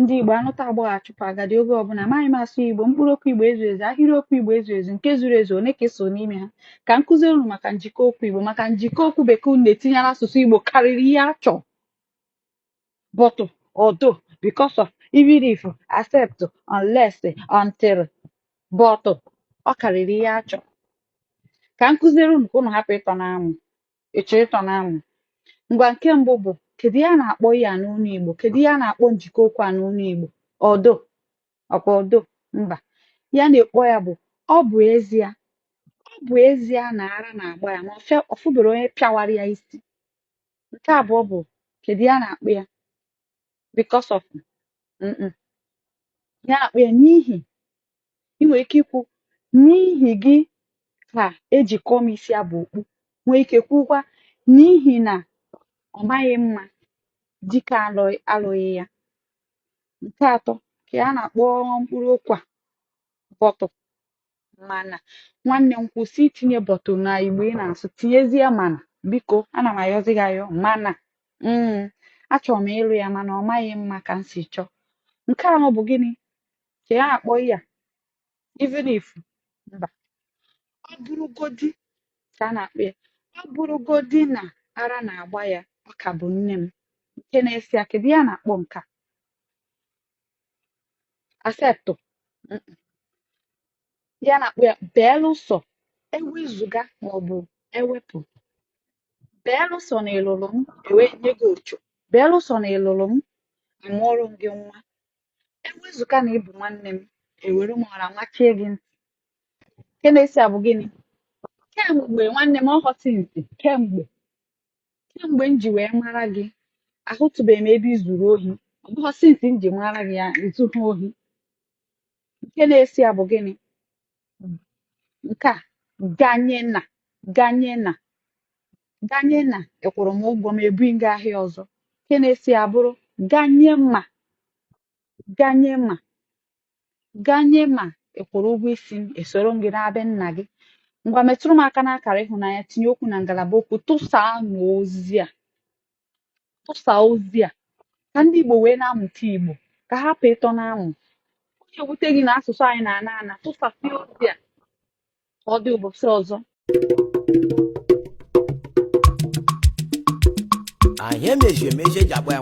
Ndị Igbo anụta agbọghọ achụpụ agadi oge ọbụla. Amaghị m asụ Igbo, mkpụrụ okwu Igbo ezu ezu, ahịrịokwu Igbo ezu ezu, nke zuru ezu one ka so n'ime ha. Ka m kụziere unu maka njikọ okwu Igbo, maka njikọ okwu bekee unu na-etinye n'asụsụ Igbo karịrị ihe a chọrọ. But, although, because of, even if, except, unless, until, but, ọ karịrị ihe a chọrọ. Ka m kụziere unu ka unu hapụ ịtọ n'amụ. Ị chọrọ ịtọ n'amụ? Ngwa, nke mbụ bụ, kedu ihe a na-akpọ ihe a n'onu Igbo? Kedu ihe a na-akpọ njikọ okwu a n'onu Igbo? Although, ọkwa although? Mba. Ihe a na-ekpọ ya bụ ọ bụ ezie. Ọ bụ ezie na ara na-agba ya, ma ọ fụbere onye pịawara ya isi. Nke abụọ bụ, kedu ihe a na-akpọ ya? Because of? Mm-mm. Ihe a na-akpọ ya n'ihi. Ị nwere ike ikwu n'ihi gị ka eji kụọ m isi abụ okpu. Nwee ike kwukwa n'ihi na ọ maghị mma dike alụghị ya. Nke atọ, ka a na-akpọ mkpụrụ okwu a but, mana. Nwanne m, kwụsị itinye but na Igbo ị na-asụ, tinyezie mana. Biko, ana m ayọzi gị ayọ. Mana achọrọ m ịlụ ya, mana ọ maghị mma ka m si chọọ. Nke anọ bụ gịnị? Ka a na-akpọ ihe a? Even if? Mba. Ọ bụrụgodi ka a na-akpọ ya. Ọ bụrụgodi na ara na-agba ya, ọ ka bụ nne m. Nke na-esi ya, kedu ihe a na-akpọ nke a? Except? Mm-mm. Ihe a na-akpọ ya belụsọ, ewezụga maọbụ ewepụ. Belụsọ na ịlụrụ m, ewee nye gị ocho. Belụsọ na ịlụrụ m, amụọrọ m gị nwa. Ewezụga na ị bụ nwanne m, ewere m ọra machie gị ntị. Nke na-esi a bụ gịnị? Kemgbe, nwanne m, ọghọtị ntị. Kemgbe m ji wee mara gị, ahụtụbeghị m ebe ị zuru ohi. Ọ bụghị since m ji mara gị ya izughị ohi. Nke na-esi ya bụ gịnị? Nke a ganye na, ganye na, ganye na ị kwụrụ m ụgwọ m ebughị gị ahịa ọzọ. Nke na-esi ya bụrụ ganye ma, ganye ma, ganye ma ị kwụrụ ụgwọ isi m, esoro m gị na-abịa nna gị. Ngwa, metụrụ m aka n'akara ịhụnanya, tinye okwu na ngalaba okwu, tụsaa n'ozi a, tụsaa ozi a ka ndị Igbo wee na-amụta Igbo, ka ha hapụ ịtọ n'amụ. Ọ ga-ewute gị na asụsụ anyị na-ana ana. Tụsasịa ozi a ka ọ dị ụbọchị ọzọ. Anyị emeji emeji eji agba ya.